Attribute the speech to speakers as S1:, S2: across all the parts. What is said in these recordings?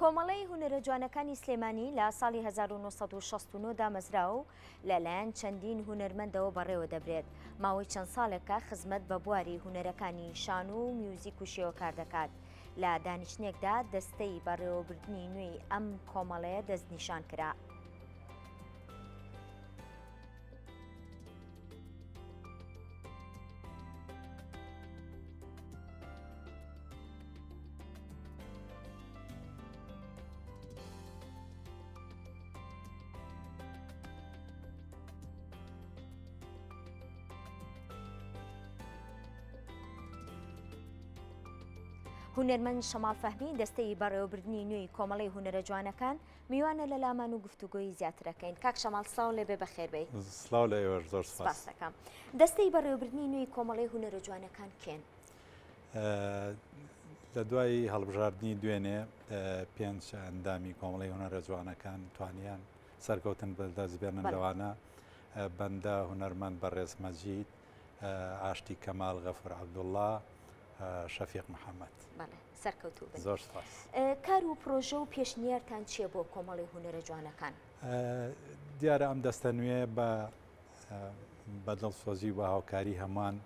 S1: کۆمەڵەی هونەرە جوانەکانی سلێمانی لە ساڵی 1969 دامەزراوە و لەلایەن چەندین هونەرمەندەوە بەڕێوە دەبرێت، ماوەی چەند ساڵێکە خزمەت بە بواری هونەرەکانی شانۆ و میوزیک و شێوەکار دەکات. لە دانیشتنێکدا دەستەی بەڕێوەبردنی نوێی ئەم کۆمەڵەیە دەستنیشان کرا. هونەرمەند شەماڵ فەهمی دەستەی بەڕێوەبردنی نوێی کۆمەڵەی هونەرە جوانەکان میوانە لە لامان و گفتوگۆی زیاترەکەین کاک شەماڵ سڵاو لێبێ بەخێربێی.
S2: سڵاو لە ئێوەش زۆر سپاس.
S1: سپاس دەکەم. دەستەی بەڕێوەبردنی نوێی کۆمەڵەی هونەرە جوانەکان کێن؟
S2: لە دوای هەڵبژاردنی دوێنێ پێنج ئەندامی کۆمەڵی هونەرە جوانەکان توانیان سەرکەوتن بەدەست بێنن لەوانە بەندە هونەرمەند بەڕێز مەجید ئاشتی کەمال غەفور عەبدوڵڵا شەفیق محەممەد
S1: سەرکەوتوو بن.
S2: زۆر سپاس.
S1: کار و پرۆژە و پێشنیارتان چییە بۆ کۆمەڵی هونەرە جوانەکان؟
S2: دیارە ئەم دەستە نوێ بە بە دڵسۆزی و بە هاوکاری هەمووان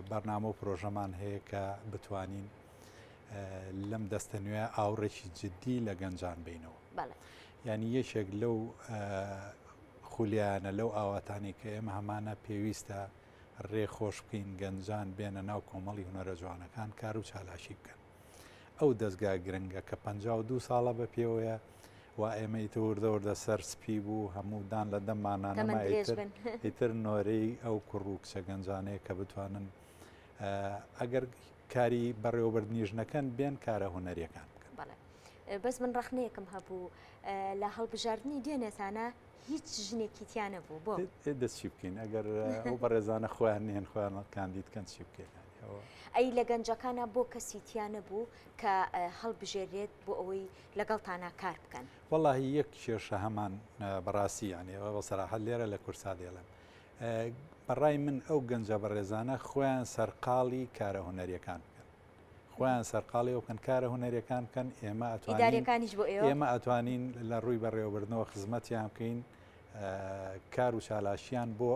S2: بەرنامە و پرۆژەمان هەیە کە بتوانین لەم دەستە نوێ ئاوڕێکی جددی لە گەنجان بینەوە. یعنی یەکێک لەو خولیانە لەو ئاواتانەی کە ئێمە هەمانە پێویستە ڕێ خۆش بکەین گەنجان بێنە ناو کۆمەڵی هونەرە جوانەکان کار و چالاکی بکەن. ئەو دەزگا گرنگە کە 52 ساڵە بە پێوەیە و ئێمە ئیتر وردە وردە سەر سپی بوو هەموو دان لە دەممانا نەما ئیتر ئیتر نۆرەی ئەو کوڕ و کچە گەنجانەیە کە بتوانن ئەگەر کاری بەڕێوەبردنیش نەکەن بێن کارە هونەریەکان بکەن.
S1: بەڵێ بەس من ڕەخنەیەکم هەبوو لە هەڵبژاردنی دوێنێتانە هیچ ژنێکی تیا نەبوو بۆ؟
S2: دەست چی بکەین ئەگەر ئەو بەڕێزانە خۆیان نێن خۆیان کاندید کەن چی بکەین؟
S1: ئەی لە گەنجەکانە بۆ کەسی تیا نەبوو کە هەڵبژێرێت بۆ ئەوەی لەگەڵتانا کار بکەن؟
S2: وەڵاهی یەک کێشە هەمان بەڕاستی یانی ئەوە بە سەراحەت لێرە لە کورسا دێڵێم بەڕای من ئەو گەنجە بەڕێزانە خۆیان سەرقاڵی کارە هونەریەکان بکەن خۆیان سەرقاڵی ئەو بکەن کارە هونەریەکان بکەن ئێمە ئەتوانین
S1: ئیداریەکانیش بۆ ئێوە
S2: ئێمە ئەتوانین لە ڕووی بەڕێوەبردنەوە خزمەتیان بکەین کار و چالاشیان بۆ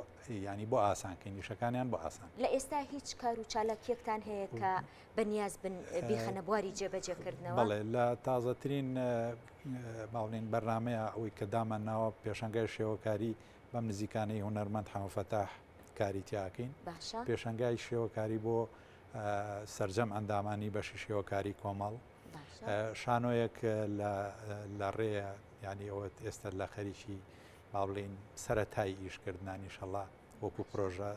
S2: ینی بۆ ئاسانکەین نیشەکانیان بۆ ئاسان.
S1: لە ئێستا هیچ کار و چالاکیەکتان هەیە کە بەنیاز بن بیخەنە بواری جێبەجێکردنەوە؟
S2: بەڵێ لە تازەترین باڵین بەرنمەیە ئەوەی کە دامان ناوە پێشنگای شێوەکاری بەم نزیکانەی هونەرمەند حەمەفەتاح کاری تیاکەین
S1: باشە
S2: پێشنگای شێوەکاری بۆ سەرجەم ئەندامانی بەشی شێوەکاری کۆمەڵ شانۆیەک لە ڕێیە یانی ئەوە ئێستا لە خەریکی با بڵێین سەرەتای ئیشکردنان ئیشەڵا وەکو پرۆژە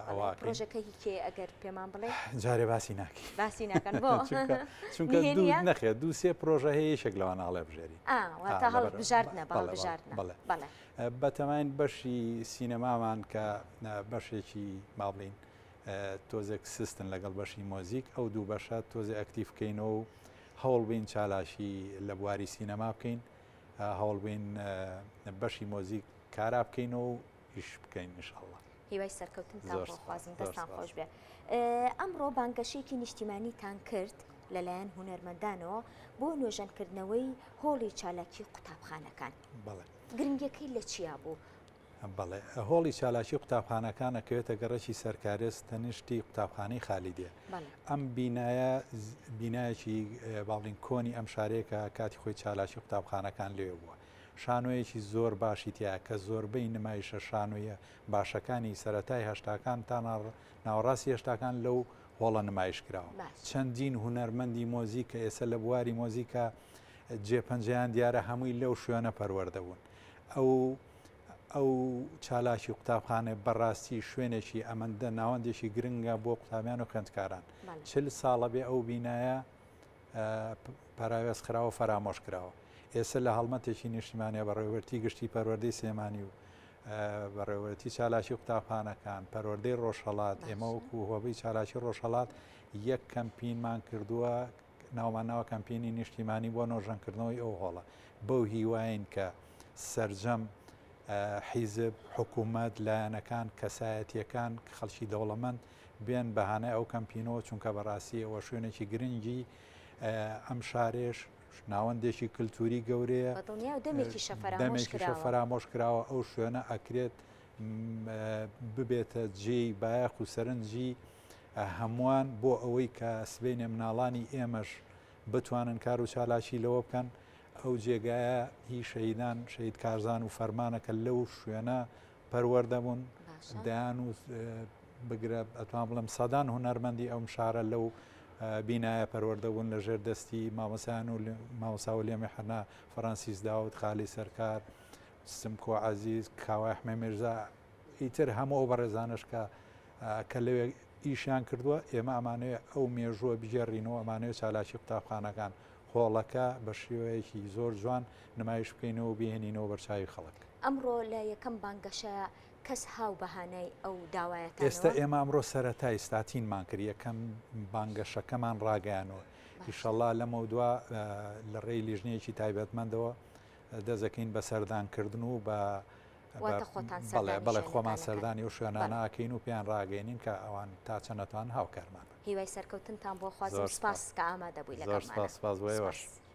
S2: ئەوە
S1: پرۆژەکە هی کێ ئەگەر پێمان بڵێ
S2: جارێ باسی ناکەی
S1: باسی ناکەن بۆ
S2: چونکە نەخێر دوو سێ پرۆژە هەیە یەکێک لەوانە هەڵێبژێری
S1: واتە هەڵبژاردنە بەڵبژاردنە
S2: بەڵێ بەڵێ بەتەماین بەشی سینەمامان کە بەشێکی با بڵین تۆزێک سستن لەگەڵ بەشی مۆزیک ئەو دوو بەشە تۆزێ ئەکتیڤ بکەینەوە و هەوڵ بین چالاشی لە بواری سینەما بکەین هەوڵ بین بەشی مۆزیک کارا بکەینەوە و ئیش بکەین ئینشاڵڵا.
S1: هیوای سەرکەوتنتان بۆ خوازم دەستان خۆش بێ. ئەمڕۆ بانگەشەیەکی نیشتیمانیتان کرد لەلایەن هونەرمەندانەوە بۆ نۆژەنکردنەوەی هۆڵی چالاکی قوتابخانەکان.
S2: بەڵێ.
S1: گرنگیەکەی لە چیا بوو؟
S2: بەڵێ هۆڵی چالاکی قوتابخانەکان ئەکەوێتە گەڕەکی سەرکارێز تەنیشتی قوتابخانەی خالیدیە. ئەم بینایە بینایەکی با بڵێین کۆنی ئەم شارەیە کە کاتی خۆی چالاکی قوتابخانەکان لەوێ بووە. شانۆیەکی زۆر باشی تیایە کە زۆربەی نمایشە شانۆیە باشەکانی سەرەتای هەشتاکان تا ناوەڕاستی هەشتاکان لەو هۆڵە نمایش کراوە. چەندین هونەرمەندی مۆزیک کە ئێستا لە بواری مۆزیکا جێ پەنجەیان دیارە هەمووی لەو شوێنە پەروەردە بوون. ئەو ئەو چالاکی قوتابخانە بەڕاستی شوێنێکی ئەمەندە ناوەندێکی گرنگە بۆ قوتابیان و خوێندکاران. 40 ساڵە بێ ئەو بینایە پەراوێز خراوە فەرامۆش کراوە. ئێستا لە هەڵمەتێکی نیشتیمانیە بەڕێوەبەرێتی گشتی پەروەردەی سلێمانی و بەڕێوەبەرێتی چالاکی قوتابخانەکان، پەروەردەی ڕۆژهەڵات، ئێمە وەکو هۆبەی چالاکی ڕۆژهەڵات یەک کەمپینمان کردووە ناومان ناوە کەمپینی نیشتیمانی بۆ نۆژەنکردنەوەی ئەو هۆڵە بەو هیواین کە سەرجەم حیزب، حکوومەت، لایەنەکان، کەسایەتییەکان، خەڵکی دەوڵەمەند بێن بە هانای ئەو کەمپینەوە، چونکە بەڕاستی ئەوە شوێنێکی گرنگی ئەم شارێش ناوەندێکی کللتوری گەورەیە
S1: دەمێکیشە
S2: فەرامۆش کراوە ئەو شوێنە ئەکرێت ببێتە جێی بایەخ و سەرنجی هەمووان بۆ ئەوەی کە سبەینێ مناڵانی ئێمەش بتوانن کار و چالاکی لەوە بکەن ئەو جێگایە هی شەهیدان شەهید کارزان و فەرمانە کە لەو شوێنە پەروەردە بوون دەیان و بگرە ئەتوان بڵم سەدان هونەرمەندی ئەم شارە لەو بینایە پەروەردە بوون لە ژێر دەستی مامۆسایان و مامۆسا ولیەمی حەنا فەرەنسیس داود خالی سەرکار سمکۆ عەزیز کاوە ئەحمەی میرزا ئیتر هەموو ئەو بەڕێزانەش کە کە لەوێ ئیشیان کردووە ئێمە ئەمانەوێ ئەو مێژووە بگێڕینەوە ئەمانەوێ چالاکی قوتابخانەکان هۆڵەکە بە شێوەیەکی زۆر جوان نمایش بکەینەوە و بهێنینەوە بەرچاوی خەڵک.
S1: ئەمڕۆ لە یەکەم بانگەشە کەس هاو بە هانای ئەو داوایەتانەوە؟
S2: ئێستا ئێمە ئەمڕۆ سەرەتای ستاتینمان کرد، یەکەم بانگەشەکەمان ڕاگەیانەوە، ئیشەڵا لەمەودوا لە ڕێی لیژنەیەکی تایبەتمەندەوە دەست دەکەین بە سەردانکردن و بە
S1: واتە خۆتان سەردانی
S2: بەڵێ خۆمان سەردانی ئەو شوێنانە ئەکەین و پێیان ڕاگەیەنین کە ئەوان تا چەند ئەتوانن هاوکارمان بن.
S1: هیوای سەرکەوتنتان بۆ خوازم سپاس کە ئامادە بووی لەگەڵمانا.
S2: زۆر سپاس، سپاس بۆ ئێوەش.
S1: سپاس.